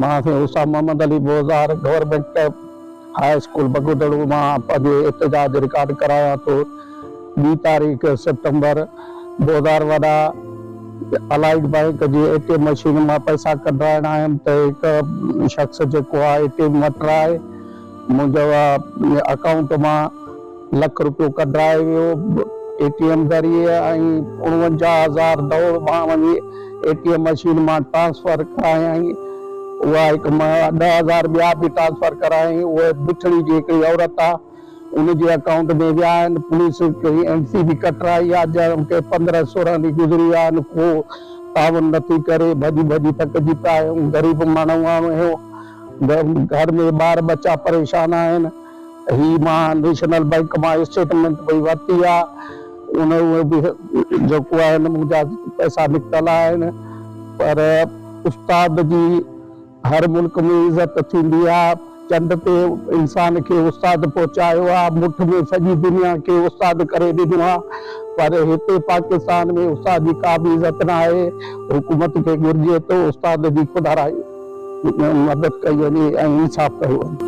مان سائين Usama Muhammad Ali Bozar government high school Bagodaro مان پنهنجو احتجاج رڪارڊ ڪرايان ٿو. ٻي تاريخ سيپٽمبر بوزار وڏا الائيڊ بئنڪ جي اي ٽي ايم مشين مان پئسا ڪڍرائڻ آيم ته هڪ شخص جيڪو آهي اي ٽي ايم مٽرائي منهنجو اڪائونٽ مان لک روپيو ڪڍرائي ويو اي ٽي ايم ذريعي ۽ 49 هزار دوڙ مان وڃي اي ٽي ايم مشين مان ٽرانسفر ڪرايائين اها هڪ 10,000 ٻيا به ٽرانسفر ڪرايائين اهي مٺڙي جي هڪڙي عورت آهي ان جي اڪائونٽ ۾ ويا آهن، پوليس اين سي به ڪٽرائي آهي، جنهن کي 15 16 ڏينهن گذري ويا آهن، ڪو تعاون نه ٿي ڪري، ڀڄي ڀڄي ٿڪجي پيا آهيون، غريب ماڻهو آهيون، گهر ۾ ٻار ٻچا پريشان آهن، هي مان نيشنل بئنڪ مان اسٽيٽمينٽ پئي ورتي آهي، ان اهي به جيڪو آهن منهنجا پئسا نڪتل آهن، پر استاد جي. هر ملڪ ۾ عزت ٿيندي آ، چنڊ تي انسان کي استاد پهچايو آ، مٺ ۾ سڄي دنيا کي استاد ڪري ڏنو آ، پر هتي پاڪستان ۾ استاد جي ڪا به عزت ناهي، حڪومت کي گهرجي ته استاد جي خدارا مدد ڪئي وڃي ۽ انصاف ڪيو وڃي.